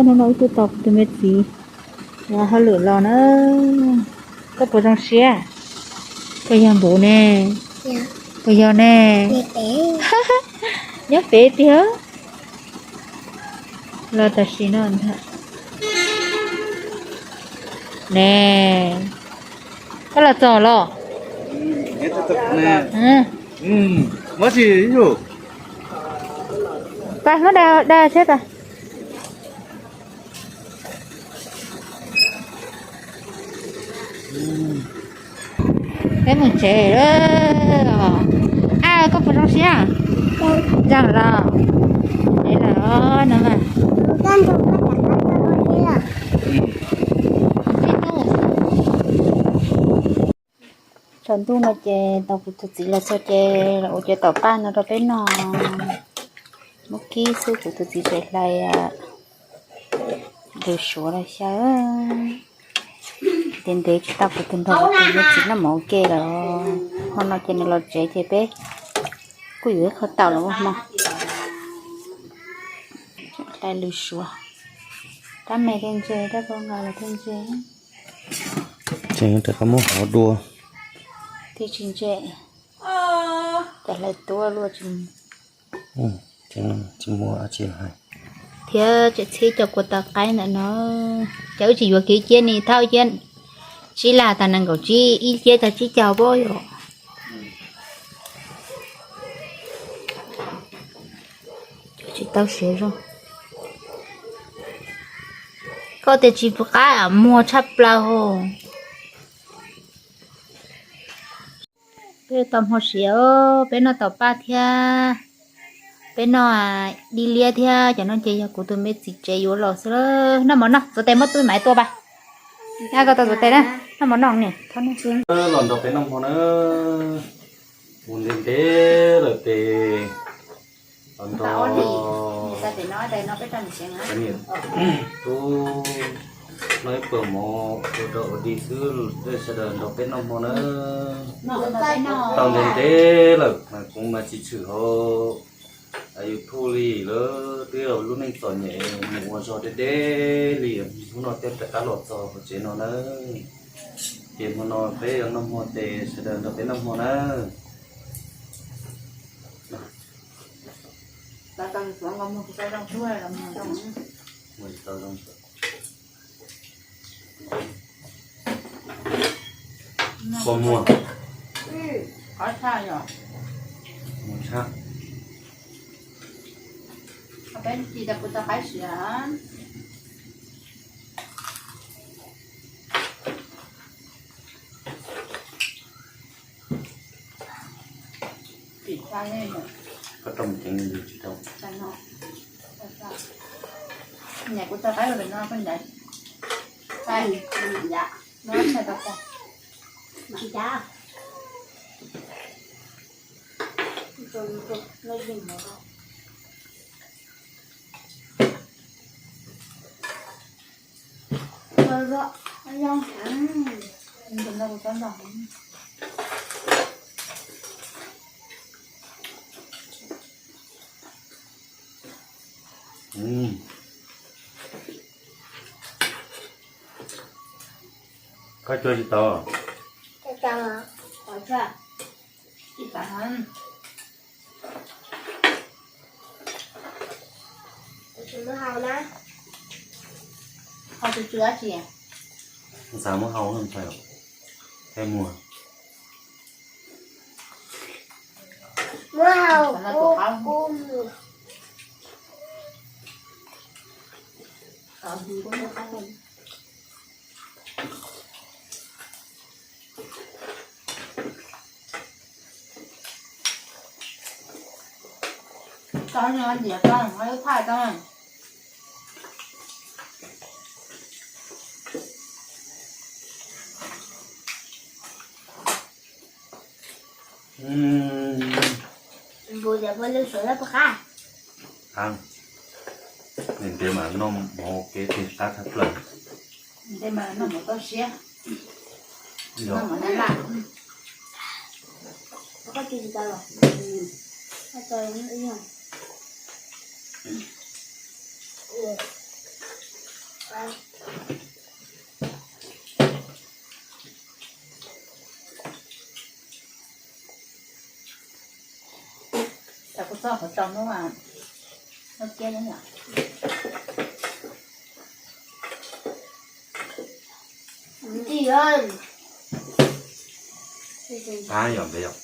Hnub no wb tuaj tos kuv tus me txiv hauj lwm los na. Koj puas zoo siab? Puas yog npuv ne? Puas yog ne? Nyob pem tiag. Los tam sim no ntag. Ne, koj los txog los? Muab tsis yus. Pab muab da da seb tas. Peb mus tsev. A, koj puas zoo siab? Zoo los. Tsev lawm no mas. Tsaus ntuj no ces tos kuv tus txiv los txog ces ua cov tom paj no rau peb noj. Muab kib xwb, kuv tus txiv tseem hlais lws suav los xyaw. Ntev ntev tsis tau kuv tus nraug kuv tus me txiv noj mov ua ke lawm. Hmo no ces nws los tsev ces peb kuj yuav ib qho taum los ua hmo. Hlais lws suav, rab me thiaj ntse, rab kaub nqa los thiaj ntse. Tseem yuav rov qab muab hov dua thiaj tsis ntse. Cov hlais tuab luaj tsis, tsis muaj dab tsi hais. Thiab tseem txhib cov kua tau qaib ntawm no. Ces wb tsis yuav kiv ciab ni, thauj ciab tsib laj tas nees nkaum tsib, ib ciab tag tsib caug pob yom. Tsis tau siav zoo. Koj tias tsis pub qab muag tshaj plaws hos. Peb tau hmo siav, peb noj tom paj thiab, peb noj dib liab thiab. Cov no ces yog kuv tus me txiv tsev yuav los xwb. Noj mov noj, txuav tes muab tub maiv tua pas. Koj tau txuav tes na, noj mov noj ni. Los nrog peb noj hmo na. Mus ntev ntev lawm tes los nrog niam tub noj ib pluag mov ua rau ua dig xwb, sawv daws nrog peb noj hmo na. Tau ntev ntev lawm mas kuv mas tsis tshwm hauv YouTube li lawm, twb yog lub neej txom nyem mus ua zog deb deb li, hnub no thiaj rov qab los txog hauv tsev no na. Ces hmo no peb yuav noj hmo tes sawv daws nrog peb noj hmo na. Kua muag, muag tshaj. Peb tis tas kuv tau qaib siav. Koj rau mus ceev tsis tau. Nyam kuv tau qaib los pem no koj ncaim. Thaij, no thaij tau koj. Koj cua tsis tau. Tsis tau. Tsis muab hau na. Hau tsw tsw dab tsi? Xav muab hau ntshai, thaij muag. Muab hau kub kub mus. Tau nyiam tau, thaij tau. Ntev mas noj mov ua ke tes qab tshaj plaws. Ntev mas noj mov toj siab. Noj mov nab laj. Koj tsis tau los? Koj tau ib yam. Cov kuv txob qhov tsaus hnub, hnub kiab nyob yom. Qab yom npe yom.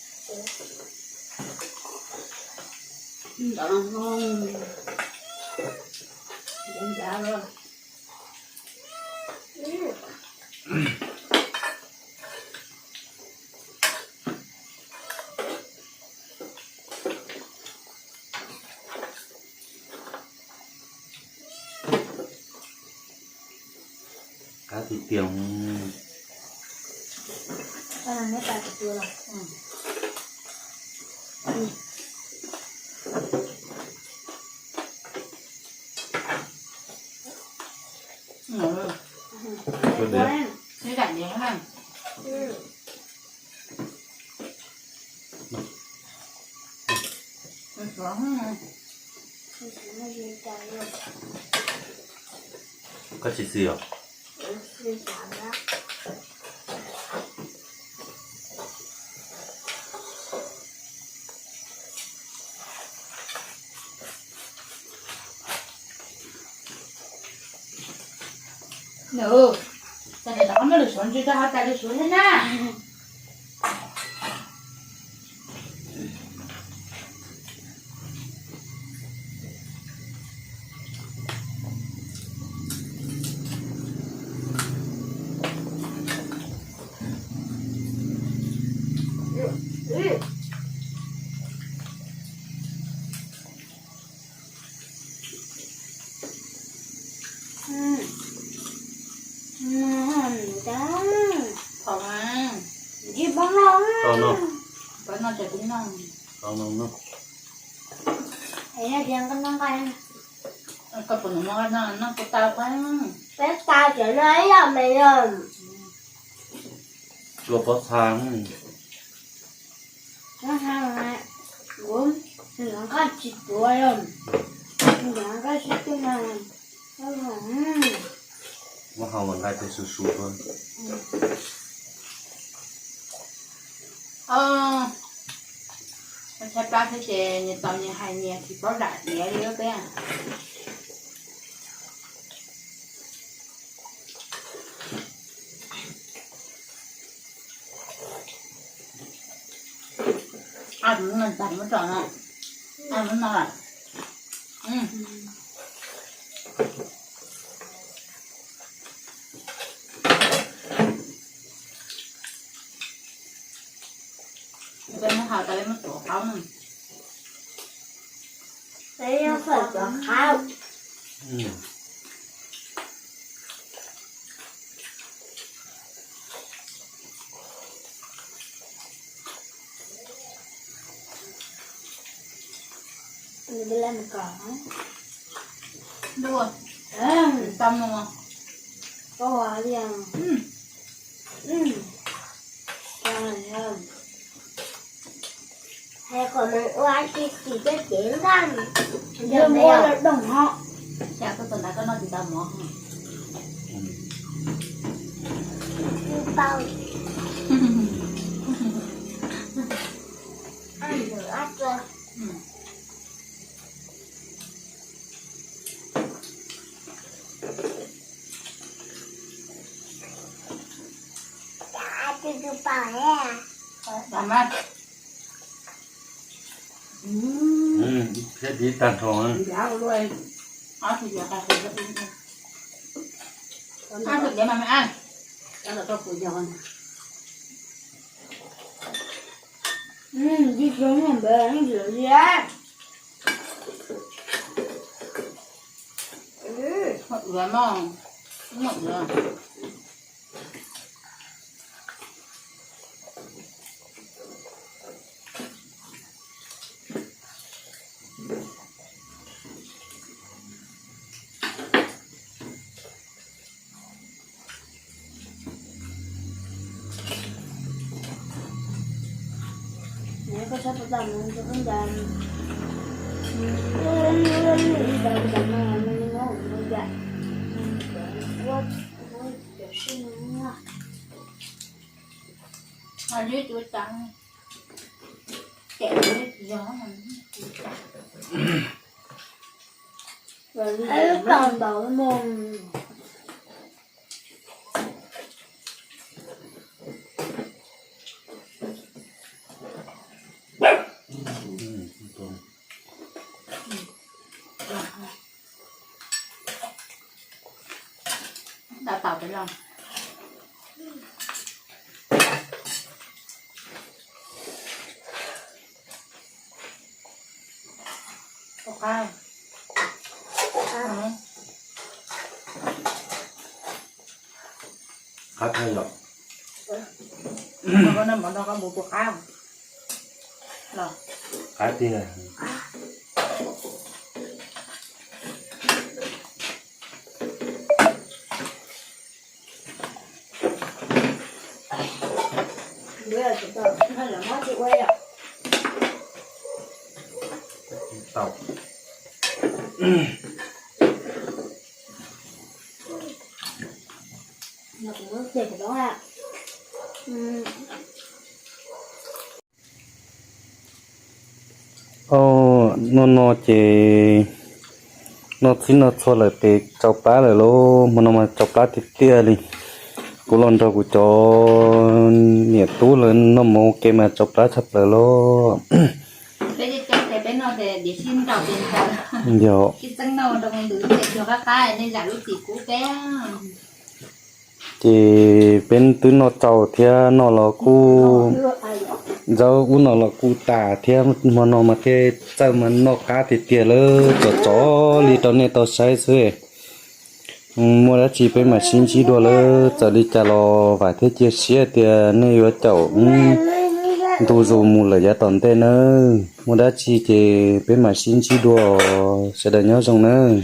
Qab tiag tiag. Koj tsis xis os? Nws, tas li no muab lwm suav ntsis rau hauv tas lwm suav thiab na. Tau no, tau no ces kuv noj. Koj puas noj, noj puas tau? Peb tau cov no ib yam me los. Tsuas pob txha. Kuv nqaij tsis tuav, nqaij sib tw na. Muab hau mas nqaij peb su su tuaj. Tshaib plab thiab ces nyias tau nyias hais nyias tsis paub dam diav li peb. Ab, tus no tag muab tso no. Ab, tus no lawm. Peb muab hau tas peb muab tuav qaub no. Peb yuav fawm tuav qaub. Tau mus. Hais kom nws ua tsis tsis cov cev nqaj, yog muab doog ho. Cas koj txog ntawd koj noj tsis tau mov. Tsis tau. Ab, nws ab tso. Thiab tiv tag nrho. Ua no, ua no. Nws koj sab puas tau nws rau koj ncaws, ncaws ncaws no nws muab ua ncaws. Đào tạo phải lòng. Có qab không? Qab thiab yom. Mov no mov no koj mus puas qab? Los. Qab tiag. Au, no no ces noj txhij noj txhua lawm ces tsau plab lawm lauj. Hmo no mas tsau plab tiag tiag li. Kuv los nrog kuv cov niam tub lawv noj mov ua ke mas tsau plab tshaj plaws lauj. Yog. Ces peb twb noj tsau thiab, noj los kuj, zaub ub no los kuj tas thiab, hmo no mas thiaj txawj mas noj qab tiag tiag lawm, txom txom li rau nej tau saib xwb. Muaj dab tsi peb mam sib ntsib dua lawm, txawm li cas los vam thiab cia siab tias nej yuav caum ntu zus mus lawm yav tom ntej nawb. Muaj dab tsi ces peb mam sib ntsib dua, sawv daws nyob zoo nawb.